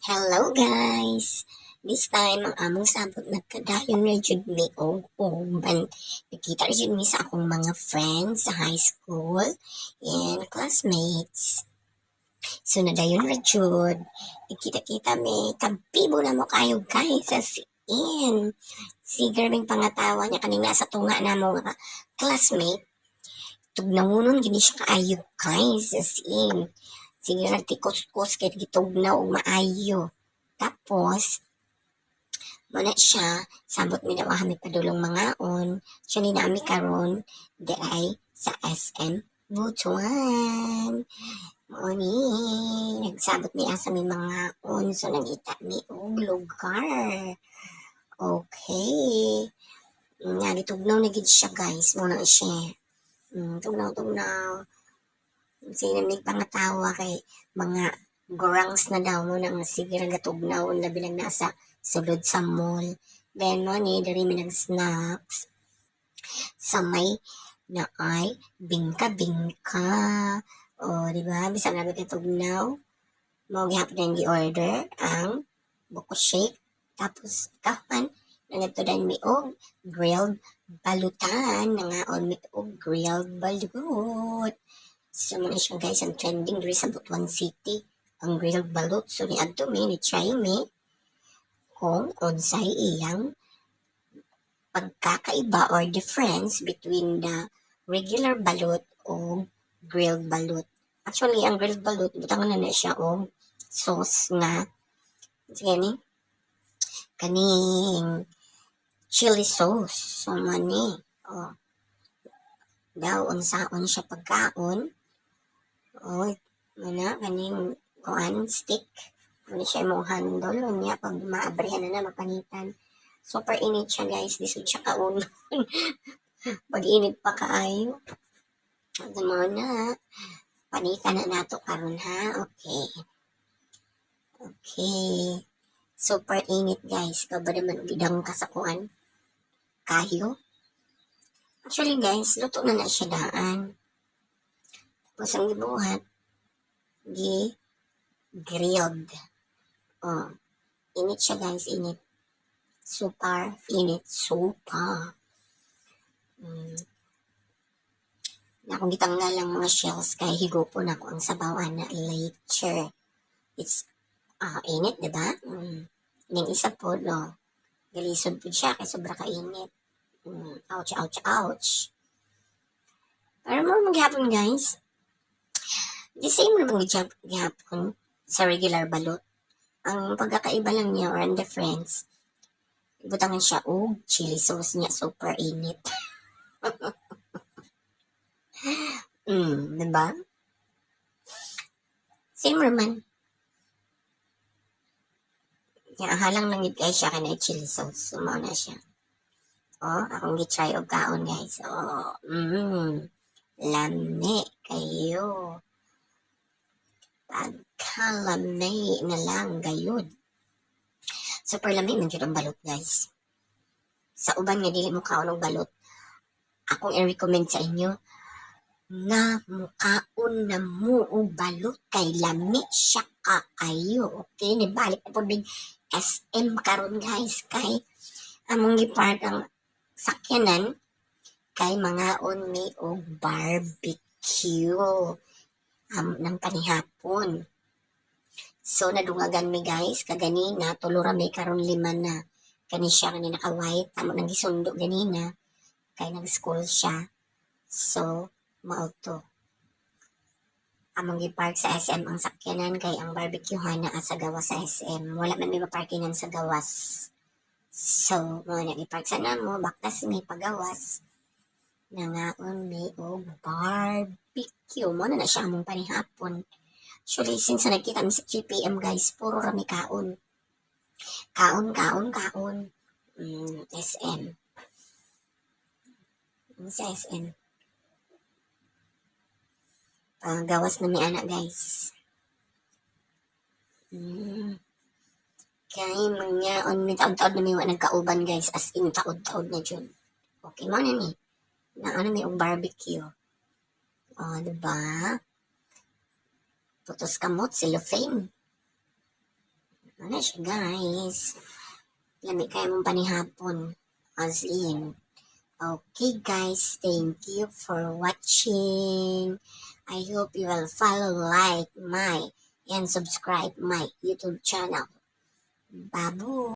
Hello, guys! This time ang among sabot, nagkadayon ra jud mi og uban. Nagkita ra jud mi sa akong mga friends sa high school and classmates. So nadayon ra jud. Nagkita-kita mi, kabibo namo kaayo, guys, as in. Sige raming pangatawa niya kaning nasa tunga namo nga classmate. Tugnawonon gyud ni siya kaayo, guys, as in. Sige ra tikos-kos kay gitugnaw og maayo. Tapos, mao na siya, sabot mi na mi padulong mangaon. Siya ni naa mi karon diay sa SM Butuan. Mao ni, nagsabot mi asa mi mangaon. So nangita mi og lugar. Okay. Nga gitugnaw na gid siya, guys, mao na siya. Tugnaw tugnaw. Sige na mig pangatawa kay mga gurangs na daw mo na nga sige ra gatugnaw, labi lang nasa sulod sa mall. Then mo ni diri mi nag-snacks sa may naay bingka-bingka. O, di ba? Bisan grabe katugnaw. Mao gihapon ang gi-order ang buko shake. Tapos kahuman, nangadto mi og grilled balutan. Nangaon mi og grilled balut. So mao na siya, guys, ang trending diri sa Butuan City, ang grilled balut. So niadto mi, ni try mi kung unsay iyang pagkakaiba or difference between the regular balut o grilled balut. Actually, ang grilled balut, butangan na na siya og sauce nga sige ni kaning chili sauce. So mao ni. Oh. Daw unsaon siya pagkaon. Oh, mao kaning kuan stick. Mao ni siya imong handle unya pag maabrihan na na mapanitan. Super init siya, guys, lisod siya kaunon. Pag init pa kaayo. So mao na, panitan na nato karon ha. Okay. Okay. Super init, guys. Ikaw ba naman og idang ka sa kuan? Kayo? Actually, guys, luto na na siya daan. Tapos ang gibuhat, gi grilled. Oh, init siya, guys, init. Super init, super. Na akong gitanggal ang mga shells kay higupon nako ang sabaw ana later. It's init, di ba? Ning isa po, no. Galisod po siya kay sobra ka init. Ouch, ouch, ouch. Pero mao maghapon, guys. The same naman gihapon sa regular balot. Ang pagkakaiba lang niya or ang difference, butangan siya og chili sauce niya, super init. Diba? Same raman. Ya, halang lang gid kay siya kay naay chili sauce. So, mao na siya. Oh, akong gi-try og kaon, guys. Oh, lami kayo. Pagkalami na lang gayud. Super lami man jud ang balot, guys. Sa uban nga dili mo kaon og balot, akong i-recommend sa inyo nga mukaon na mo og balot kay lami siya kaayo. Okay, nibalik na pud mig SM karon, guys, kay among gipark ang sakyanan kay mangaon mi og barbecue ng panihapon. So nadungagan mi, guys, kaganina tulo ra mi, karon lima na. Kani siya kani naka-white, amo nang gisundo ganina kay nag-school siya. So mao to. Among gipark sa SM ang sakyanan kay ang barbecue naa sa gawas sa SM. Wala man may maparkingan sa gawas. So mao na gipark sa namo, baktas mi pagawas. Nangaon mi og barbecue. Mao na na siya among panihapon. Actually, since na nagkita mi sa 3 p.m., guys, puro ra mi kaon. Kaon, kaon, kaon. SM. Sa SM. Pagawas na mi ana, guys. Kay mangaon mi, taod-taod na mi wa nagkauban, guys, as in taod-taod na jud. Okay, mao na ni. Naa na mi og barbecue. Oh, diba? Putos kamot, cellophane. Ano siya, guys? Lami kaayo among panihapon. As in. Okay guys, thank you for watching. I hope you will follow, like my, and subscribe my YouTube channel. Babu!